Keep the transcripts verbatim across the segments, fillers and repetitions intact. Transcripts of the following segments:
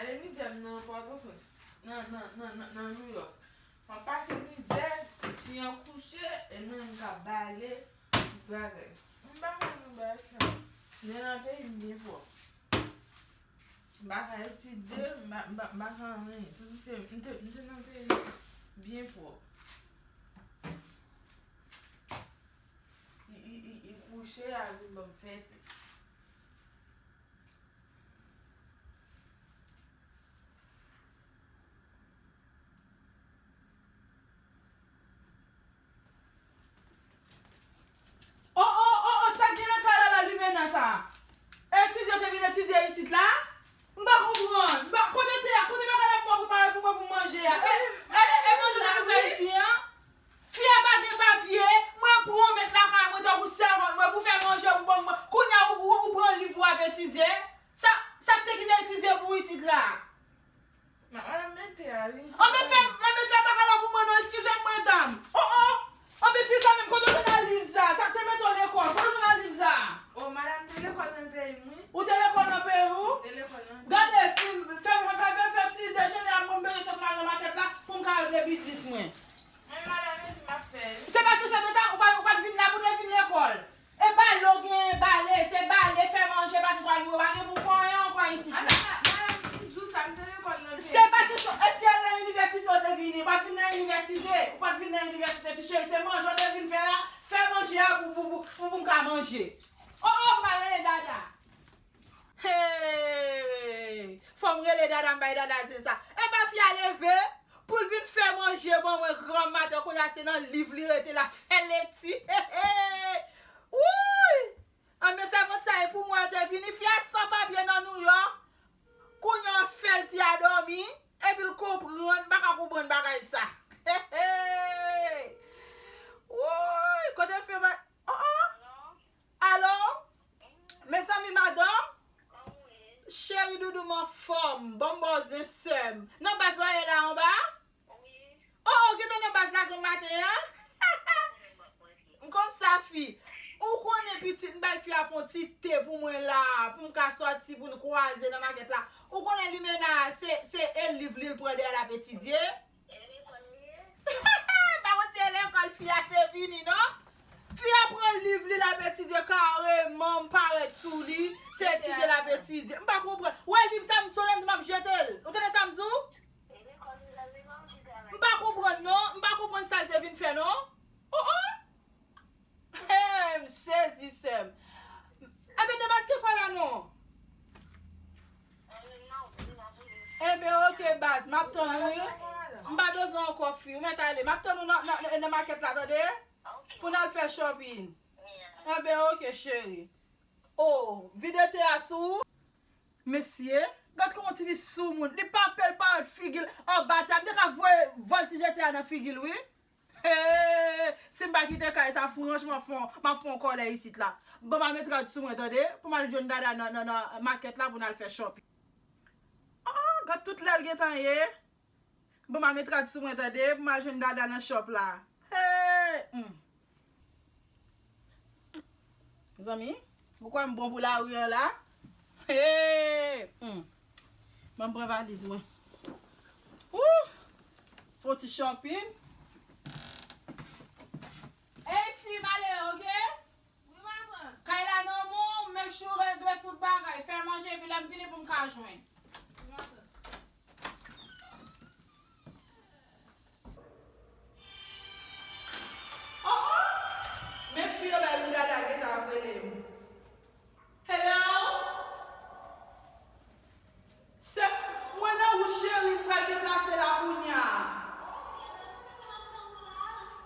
Gade mizè m nan Pòtoprens, nan, nan, nan, nan, nan Nouyòk. M ap pase mizè, fi an kouche, e mwen m ka bale, tout bagay. M pa konn bagay sa. Mwen nan peyi m byen pwòp. M pa ka etidye, m pa, m pa, m pa ka anyen. Tout se, m te, m te nan peyi m byen pwòp. Li, li, li, li kouche, a vin ban m fèt. Oh, oh, oh, oh, sa k gen nan kay la la, limena sa? Etidye w te vin etidye isit la? M pa konprann. M pa, kote te a? Kote bagay la pou mwen prepare pou mwen pou manje a? E, e, e, e manje w te vin fè isi an? Fi a pa gen papye, mwen pwomèt lakay mwen tankou sèvant mwen pou fè manje pou ban mwen. Kounye a ou, ou, ou pran liv ou ap etidye? Sa, sa k te kite etidye pou isit la? Ma-, madanm mete a, wi. Anben fè, anben fè bagay la pou mwen non, eskize m, medam. Oh, oh. Anben fi sa menm, kote w jwenn al liv sa? Sa k te mete w lekòl? Kote w jwenn al liv sa? Oh, madanm, m te lekòl nan peyi m, wi. Ou te lekòl nan peyi w? Te lekòl nan peyi m. Gade, fi, fè, fè, fè, fè, fè ti dejene a, mwen m bezwen sòti m al nan makèt la pou m ka regle biznis mwen. Men madanm, epi m ap fè, wi. Se pa kesyon de sa, ou pa, ou pa t vin la pou te vin lekòl. E bale w gen, bale, se bale, fè manje, pase twal, nou pa gen pou fè anyen ankò isit la. Madanm, m di w sa, m te lekòl nan peyi. Se pa kesyon, èske al nan inivèsite w te vini? Ou pa t vin nan inivèsite, ou pa t vin nan inivèsite, ti cheri, se manje w te vin fè la, fè manje a pou, pou, pou, pou, pou m ka manje. Oh, oh, m a rele Dada. Hey! Fò m rele Dada, m bay Dada se sa. Enben fi a leve pou l vin fè manje ban mwen granmadi, kounye a se nan liv li rete, l ap fè lekti. Hey, hey! Wouy! Anben sèvant sa e pou mwen yo te vini, fi a san papye nan Nouyòk. Kounye a w ap fè l di a dòmi, epi l konprann, m pa ka konprann bagay sa. Hey, hey! Wouy! Kote fi a? Oh, oh! Alo? Mezanmi, madanm? Cheri doudou m anfòm. Ban m ba w zen sè m. Nan baz la ye la anba? Oh, oh, gentan nan baz la granmaten an? M konn sa fi. Ou konnen pitit, m bay fi a fè yon ti te pou mwen la, pou m ka sòti, pou n kwaze nan makèt la. Ou konnen limena, se, se e liv li l pran dèyè l ap etidye. Pa konn si e lekòl fi a te vini, non? Fi a pran liv li, l ap etidye kareman, m parèt sou li, se etidye l ap etidye. M pa konprann. Ou wè liv sa, m sou lendi m ap jete l. Ou tande sa m di w? M pa konprann, non. M pa konprann sa l te vin fè, non. Oh, oh! Hey, m sezi, sè m. Enben, demaske kò la non. Enben, oke, baz, m ap tann ou, wi. M pa bezwen ankò fi, ou mèt ale. M ap tann ou nan, nan, nan, nan makèt la, tande? Pou n al fè shopping. Enben, oke, cheri. Oh, vide te a sou ou. Mesye, gad kòman ti fi soumoun. Li pa pè, l pa wè figi l anba tè a. M te ka voye vòltije tè a nan figi l, wi. Hey, si m pa kite kay sa, franchman, fon, m ap fè yon kòlè isit la. Ban m al met rad sou mwen, tande, pou m al jwenn Dada nan, nan, nan makèt la pou n al fè shopping. Ah, gad tout lè l gentan ye. Ban m al met rad sou mwen, tande, pou m al jwenn Dada nan shop la. Hey, hmm. Zanmi, ou kwè m bon pou lari an la? Hey! Hmm. Ban m pran valiz mwen. Ooh! Fon ti shopping. Ey, fi, m ale, oke? Wi, madan. Kay la nan men w, make sure w regle tout bagay. Fè manje, epi lè m vini pou m ka jwenn. Wi, madan. Oh, oh! Men fi yo bay m Dada gentan ap rele m. Hello? Se mwen nan wout cheri, m pral deplase la kounye a.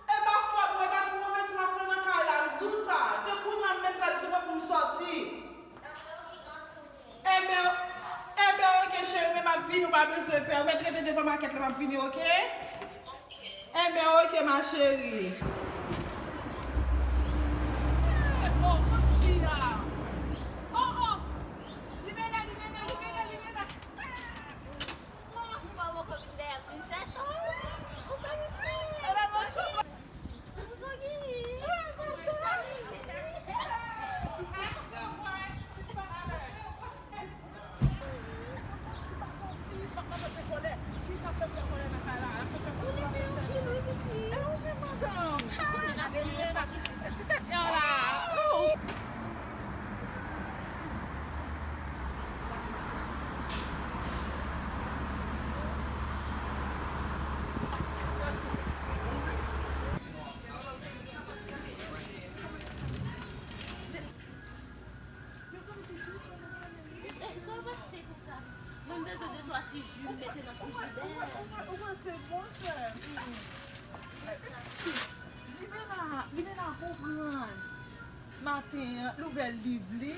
E pa fòt mwen, e pa ti move si m ap fè nan kay la, m di w sa. Se kounye a m met rad sou mwen pou m sòti. Enben, enben, oke, cheri, men m ap vini, ou pa bezwen pè. Ou mèt rete devan makèt la, m ap vini, oke? Enben, oke, ma chérie. Oh, kot fi a? Oh, oh! Limena, Limena, Limena, Limena! Ou pa poko vin dèyè vin chèche w? Ou sa vin fè? Ala machè! Ou sa gen? Ou sa vin fè? Ou sa vin fè? Ou sa vin fè? Ti ji m mete nan frijidè. Ou wè, ou wè, ou wè, ou wè, se bon, sè m. Limena, Limena konprann. Maten an, l ouvè liv li,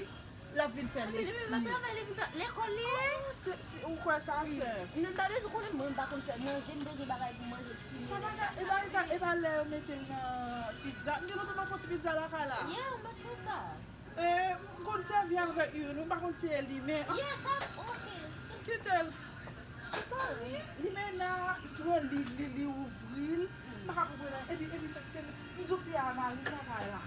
l ap vin fè lekti. Epi li menm l ap travay, li vin tra-, lekòl li ye. Se, se, ou kwè sa, sè m? Mwen m pa bezwen konnen, mwen m pa konn fè manje, m bezwen bagay pou manje sou mwen. Sa bagay, e bagay sa, e pa lè yo mete l nan pizza. M gen lontan m ap fè yon ti pizza lakay la. Yeah, ou mèt fè sa. E, m konn sèvi avèk youn, m pa konn si e li, men. Yes, ok. Kite l. Sa li, li men la, li pran liv li, li ouvri l. M pa ka konprann anyen. Epi, epi, sa, se, m di w fi a mari m lakay la.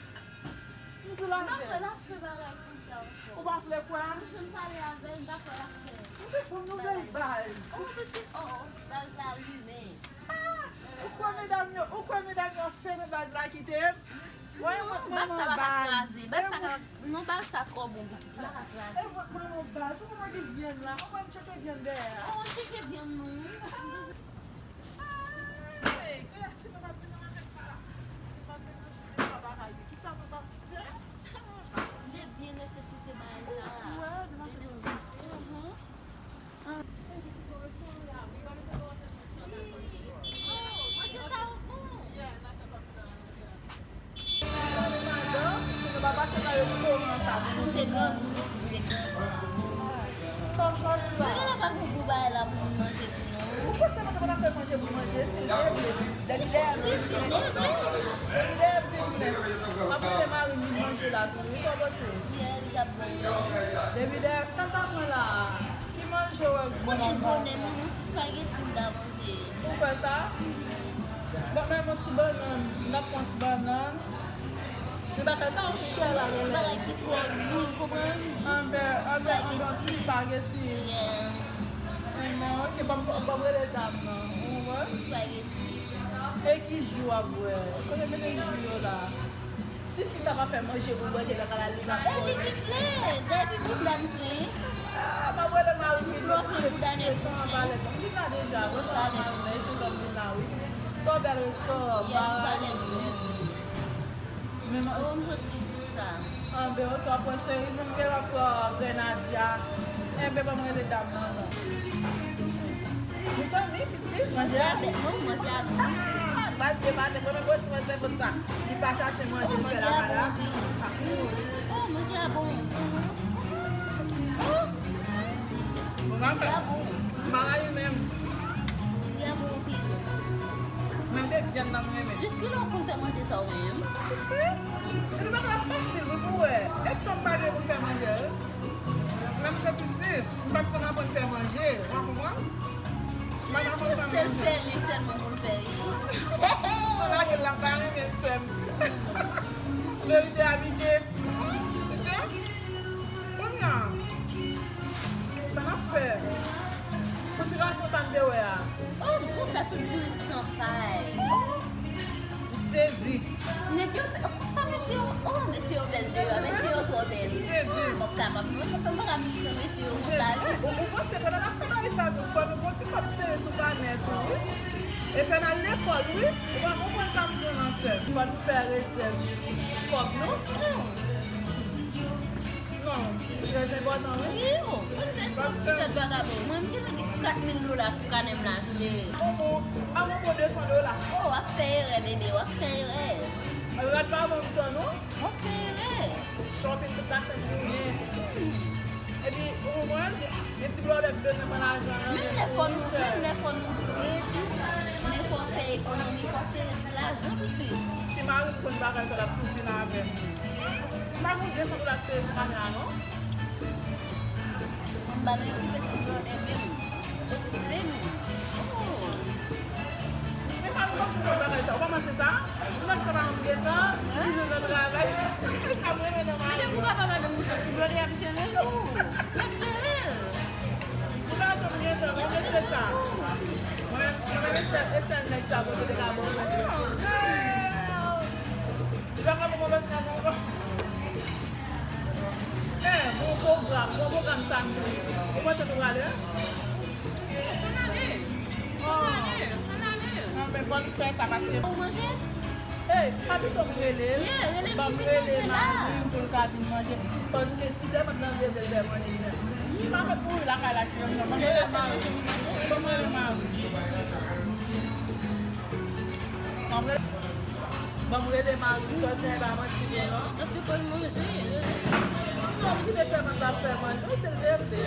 M di w l avè m. M pa kwè l ap fè bagay konsa ankò. Ou pa vle kwè? M jwenn pale avè l, m pa kwè l ap fè. M se fè yon nouvèl baz. Oh, pitit, oh, oh, baz la limen. Ah! Ou kwè medam yo, ou kwè medam yo ap fè nan baz la kite m? Mwen, mwen, non, baz sa pa ka kraze. Baz sa ka, non, baz sa twò bon, pitit, li pa ka kraze. E mwen, mwen, mwen, baz, ou konn ki vyann la? Ou konn tcheke vyann dèyè a? Oh, tcheke vyann nou. Hey, kòmanse nou pa vin nan maten sa la. Si pa vin nan chile sa pa ka di. Kisa nou pa fè? M te byen nesesite bagay sa. Ou kwè, nou pa fè. Manje sa yo bon. Sa nou madanm, si nou pa pase nan restoran sa pou nou te grangou, pitit, nou te grangou. Sa w chwazi la? Mwen genlè pa gen gou bagay la pou moun manje tou non. Ou panse mwen te konn ap fè manje pou manje, si l te vle. Depi dèyè m vin plen. Depi dèyè m vin plen. M ap rele mari m vin manje la tou wi, sa w panse? Yeah, li t ap bon wi. Depi dèyè, sa l t ap pran la? Ki manje w wè k bon? Bonè, bonè, mwen, yon ti spageti m ta manje. Ou kwè sa? Bon, men yon ti bannann, n ap pran yon ti bannann. Men bagay sa yo chè la genlè. Ti bagay ki twò lou, ou konprann? Anben, anben, anben yon ti spageti. Yeah. Anben, ok, ban m, ban m rele dam nan. Ou konprann? Ti spageti. E ki ji w ap bwè? Kote mete ji yo la? Si fi sa pa fè manje pou manje nan kanal li pa pran. E li ki vle, depi pou dam plen. Ah, m ap rele mari m vin mete plis pye san an palèt. M vin la deja, bon, sa mari m, e tou lòm vin la wi. Sa w bèl resto, bagay. Men m, oh, m soti jis sa. Anben, ok, w ap pran seriz, men m gen w ap pran grenadya. Enben, ban m rele dam nan non. Mezanmi, pitit, manje a bèl. Non, manje a bon wi. Ah, malgre maten, mwen menm osi, mwen se konn sa. Li pa chache manje, li fè lakay la. Oh, manje a bon. Bon, manje a bon. Marayi menm. Li a bon anpil. Menm se vyann nan m renmen. Jiskilè w konn fè manje sa w menm? Pitit, epi bagay la fasil wi pou wè. E tan m pa gen pou m fè manje wi. Lè m te piti, m pa t konn aprann fè manje, w pa konprann? M pa t aprann fè manje. Èske se l fè li sèlman pou l fè ri? Mwen lage l la, m pa renmen l sè m. Verite a pike. Pito? Kounye a, sa n ap fè? Pou ti gason sa n te wè a. Oh, bon, sa se diri san pay. M sezi. Nèg yo, sa mesye yo, oh, mesye yo bèl deyò, mesye yo twò bèl. M sezi. Oh, m p ap kapab, non, sa fè m pa ka viv san mesye yo konsa, vit. Ou, ou panse pandan n ap fè bagay sa tou, fò nou gon ti kòb sere sou kanè tou, wi. E fè n al lekòl, wi. Ou pa konprann sa m di w nan sè m. Fò n fè rezèv kòb nou. Hmm. Non, trè enpòtan, wi. Wi, oh, fò n fè tout ti tèt vagabon. Mwen, m gentan gen kat mil dola sou kanè m la, cheri. Bonbon, pa gon bon de san dola. Oh, w ap fè erè, bebe, w ap fè erè. Rad pa bon m tan, non. W ap fè erè. Shopping tout la sent jounen. Hmm. Epi, ou konprann, gen ti blòdè k bezwen pran lajan an, menm lè fò nou, menm lè fò nou vre tou, men fò w fè ekonomi, fò w sere ti lajan, pitit. Si mari m konn bagay sa, l ap tou fin avè m. M pa konn de san dola sere sou kanè a, non. Mwen m pa nan ekipe ti blòdè menm. Okipe nou. Oh. Men pa nou konn bagay sa. Ou pa panse sa? Nèg sa pa janm gentan, li jwenn nan travay. Sa m renmen nan mari m. Men depi w papa madanm ou te ti blòdè y ap jere l tou. Y ap jere l. Li pa janm gentan, mwen se sa. Mwen, mwen se sèl, e sèl nèg sa pote te ka bon. Li pa ka bon lòt nèg ankò. Eh, bon pwogram, bon pwogram samdi. Ou panse nou prale? Ann ale. Ann ale, ann ale. Ann, men fò n fè sa paske. Ou manje? Ey, Pito m rele l. Ban m rele mari m pou l ka vin manje. Paske si sèvant lan vle l fè manje, li pa fè pou lakay la, si menm non. Ban m rele mari m. Ban m rele mari m. Ban m rele mari m. Sòti an pa manti byen non. Nan ti fòl manje. Non, m kite sèvant la fè manje. Wi, se l te vle.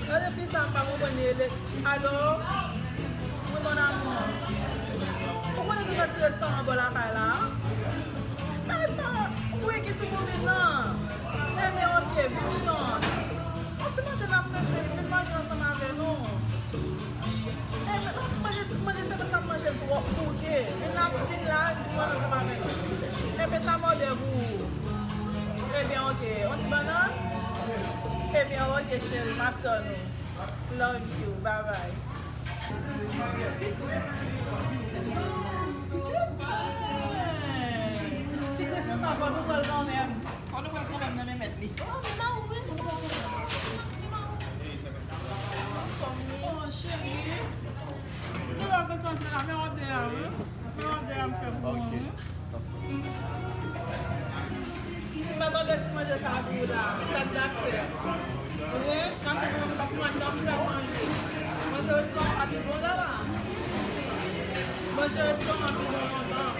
Gade fi sa, m pa konprann li rele. Alo? Wi, mon amour. Ou konnen nou nan ti restoran bò lakay la a? Nan restoran, wi, ki sou Bourbon nan. Ebyen, oke, vini non. Yon ti manje n ap fè, cheri, vin manje ansanm avè nou. Ebyen, manje, manje se konsa m manje l twòp bouke. Vin la, vin la, vin manje ansanm avè nou. Ebyen, sa m òdè pou ou. Ebyen, oke, yon ti bannann? Ebyen, oke, cheri, m ap tann ou. Love you, bye bye. Pitit. Pitit? Ti Christian sa, fò nou pran l kanmenm. Fò nou pran l kanmenm nan men mèt li. Oh, men mari w wi. Oh, cheri. Ou la konsantre la, men w ap de la, wi. Men w ap de la, m fè pou mwen, wi. Si m pa t òdè ti manje sa pou ou la, sa n t ap fè? Ou wè, sa fè mwen pa pran tan pou fè manje. Manje restoran pa pi bon la la. Manje restoran pi bon lontan.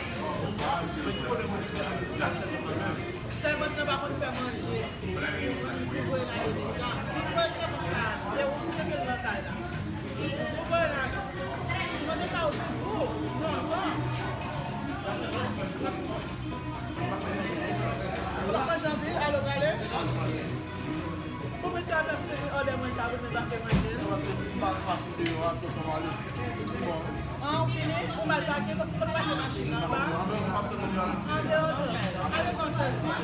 Sèvant lan pa konn fè manje. Li voye l ale deja. Li voye sèvant sa. Se ou ki te mete l nan kay la. Li voye l ale. Ti manje sa yo pi gou. Lontan. Ou pa manje anpil, ale w prale? Pou mesye a fè m fini òdè manje a pou mwen pake manje l. An, ou fini? Ou mal pake? Kote w pake machin nan anba? Andeyò dòmi. Ale pran chèz la.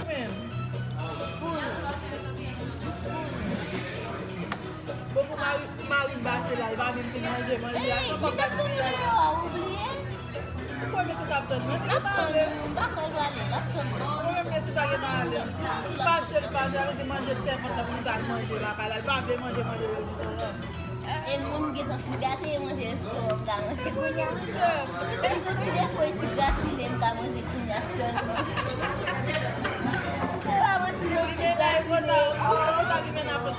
Bon, pou mari, mari m pase la, li pa menm fin manje, manje a se ankò gaspiyaj. Ou kwè mesye sa ap tann mwen? Li gentan ale. Ou kwè mesye sa gentan ale? Fache l fache, sa vle di manje sèvant lan pou l al manje lakay la. Li pa vle manje, manje restoran. E moun gentan fin gate manje restoran, m ka manje kounye a. Se yon ti defo, yon ti gratine, m ka manje kounye a sèlman. Se pa manti non, ti gratine.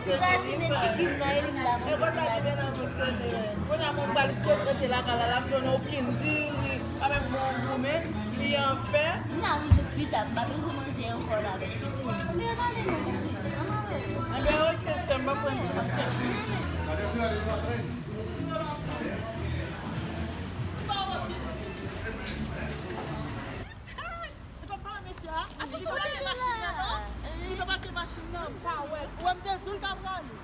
Ti gratine chicken nan, e li m ka manje kounye a. Kounye a mwen pral regrete lakay la, la m jwenn okenn diri, pa menm bon goumen, fi an fè. M la vin jis pita, m pa bezwen manje ankò la avèk ti moun. Ann ale non, pitit, ann ale. Anben, oke, sè m, m ap pran ti. Ou t ap pale mesye a? Li pa pake machin nan, non? Li pa pake machin nan, m pa wè l. Ou wè m te di w l t ap rale.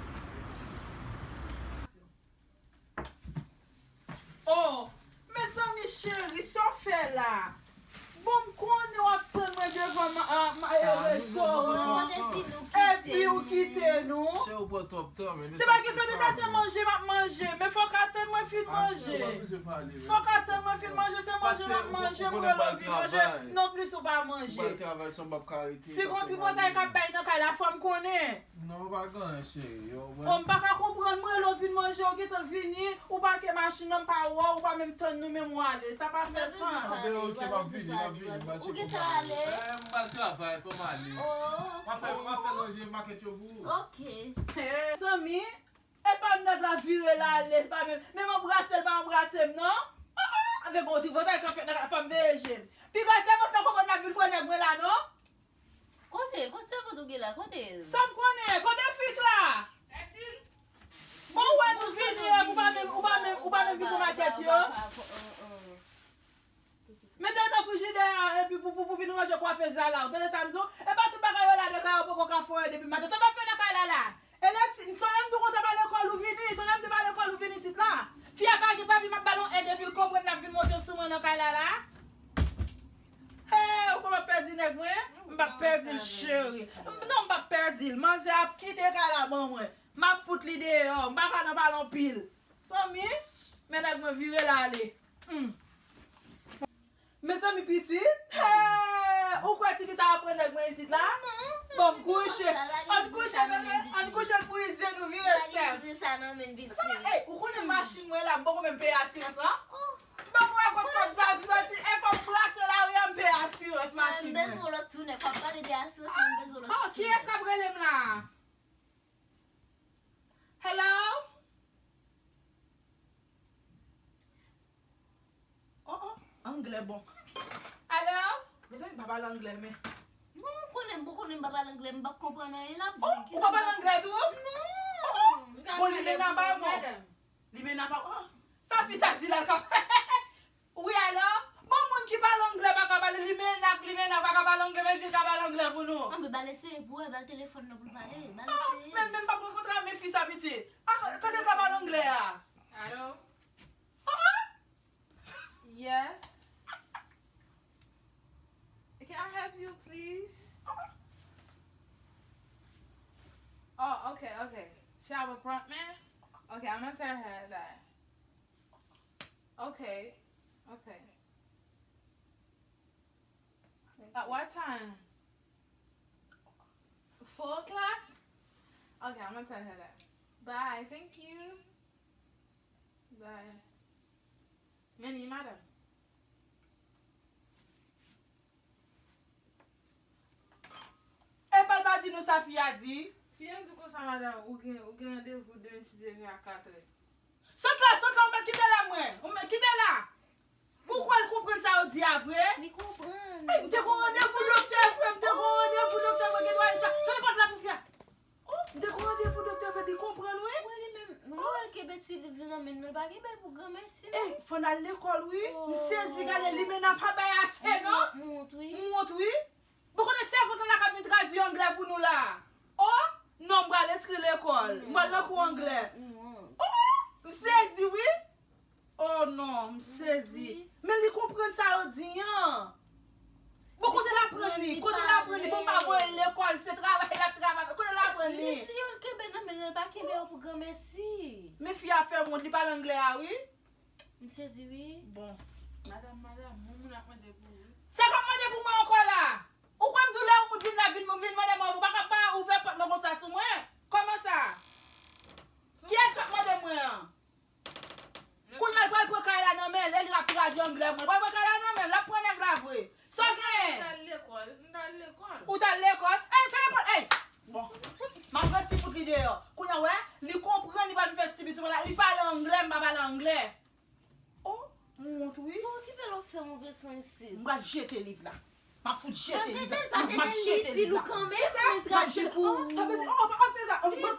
Oh, mezanmi cheri, sa w fè la? Bon, m konnen w ap tann mwen devan ma, a, ma, e, restoran. Epi ou kite nou. Se pa kesyon de sa, se manje m ap manje. Men fòk atann mwen fin manje. Fòk atann mwen fin manje, se manje m ap manje, m rele w vin manje. Non plis ou pa manje. Si gon tripotay k ap bay nan kay la, fò m konnen. Non, pa gen anyen, cheri. Yo, mwen. Oh, m pa ka konprann, mwen rele w vin manje, ou gentan vini, ou pake machin nan, m pa wè w, ou pa menm tann nou, menm w ale. Sa pa fè sans. Anben, oke, m ap vini, m ap vini, m ap vini. Ou gentan ale? Eh, m pral travay, fò m ale. Oh, m ap fè, m ap fè lonje makèt yo pou ou. Oke. Hey, zanmi, e pa nèg la vire l ale, pa menm, menm anbrase l pa anbrase m, non? Ah, ah, avèk yon ti vòtay k ap fèt nan kay la, fò m veye je m. Piga sèvant nan konprann n ap vin fè nèg mwen la, non? Kote? Kote sèvant ou gen la? Kote l? Sa m konnen? Kote fik la? Bon, ou wè nou vini, epi ou pa menm, ou pa menm, ou pa menm vin pran makèt yo? Mete yo nan frijidè a, epi pou, pou, pou vin ranje kwafez la la. Ou tande sa m di w? E pa tout bagay yo la, de bagay yo poko ka fè depi maten. Sa w t ap fè nan kay la la? E lè ti, sonje m di w konsa pa lekòl ou vini, sonje m di w pa lekòl ou vin isit la. Fi a pa gen papi, m ap ba l yon èd epi l konprann l ap vin monte sou mwen nan kay la la. Hey, ou kwè m ap pèdi nèg mwen? M p ap pèdi l, cheri. M, non, m p ap pèdi l. Manzè ap kite kay la ban mwen. M ap fout li deyò. M pa ka nan pale anpil. Zanmi, men nèg mwen vire l ale. Hmm. Mezanmi pitit, hey, ou kwè tifi sa ap pran nèg mwen isit la? Bon, m kouche. Ann kouche, tande, ann kouche pou ize nou vire sèf. Hey, ou konnen machin mwen la, m poko menm peye asirans lan. Ban mwen wè kot kòb sa ap soti, e fò m brase lari a, m peye asirans. Mwen, m bezwen w lòt tou nèf. W ap pale de asosi, m bezwen w lòt tou nèf. Oh, kiyès k ap rele m la? Hello? Oh, oh, anglè bon. Alo? Mezanmi, m pa pale anglè, men. Bon, ou konnen, bon, konnen m pa pale anglè, m p ap konprann anyen l ap di. Oh, ou pa pale anglè tou? Non. Bon, Limena pa bon. Limena pa bon. Sa fi sa di la, l ka Wi, alo? Bon, moun ki pale anglè pa ka pale, Limena, Limena pa ka pale anglè, men di l ka pale anglè pou nou. Anben, ba l eseye pou wè, ba l telefòn nan pou l pale, ba l eseye. Men, men m p ap rankontre ak men fi sa piti. A, kote l ka pale anglè a? Alo? Ah, ah. Yes. Can I help you, please? Oh, okay, okay. She have appointment? Okay, I'm gonna tell her that. Okay, okay. At what time? Four o'clock? Okay, I'm gonna tell her that. Bye, thank you. Bye. Men ni madanm. Epa l pa di nou sa fi a di. Fi a di konsa, madanm, ou gen, ou gen randevou demen si Dye vle a katrè. Sot la, sot la, ou mèt kite la, mwen. Ou mèt kite la. Ou kwè l konprann sa yo di a vre? Li konprann. Ey, m te gon randevou doktè vre, m te gon randevou doktè vre, gen dwa di sa. Fèmen pòt la pou fi a. Oh, m te gon randevou doktè vre, li konprann, wi. Wi, li menm, lè l kenbe ti liv nan men l, li pa kenbe l pou granmèsi, non. Ey, fò n al lekòl, wi. M sezi, gade, Limena pa bay ase, non. M wont, wi. M wont, wi. Bon, kote sèvant lan la k ap vin tradui anglè pou nou la? Oh, non, m pral enskri lekòl. M pral nan kou anglè. Oh, m sezi, wi. Oh non, m sezi. Men li konprann sa yo di an. Bon, kote l aprann li? Kote l aprann li? Bon, m pa voye l lekòl, se travay l ap travay. Kote l aprann li? Li, li yo l kenbe nan men l, li pa kenbe yo pou granmèsi. Men fi a fè m wont, li pale anglè a, wi. M sezi, wi. Bon. Madanm, madanm, yon moun ap mande pou ou, wi. Sa k ap mande pou mwen ankò la? Ou kwè m di w lè yon moun vin la, vin, vin mande mwen, ou pa ka pa ouvè pòt mwen konsa sou mwen? Kòman sa? Kiyès k ap mande mwen an? Kounye a l pral pran kay la nan men l, e li k ap tradui anglè mwen. L pral pran kay la nan men l, l ap pran nèg la vre. Sa w genyen? M t al lekòl, m t al lekòl. Ou t al lekòl? Ey, fèmen pòt, ey! Bon, m ap pran si fout li deyò. Kounye a, wè, li konprann, li pa vin fè stipid sou mwen la. Li pale anglè, m pa pale anglè. Oh, m wont, wi. Fò w okipe l, w fè move san isit. M pral jete liv la. M ap fout jete liv la. M ap jete liv la. Di l ou kanmenm, men tradui pou ou. Sa vle di, oh, pa fè sa. Ou pa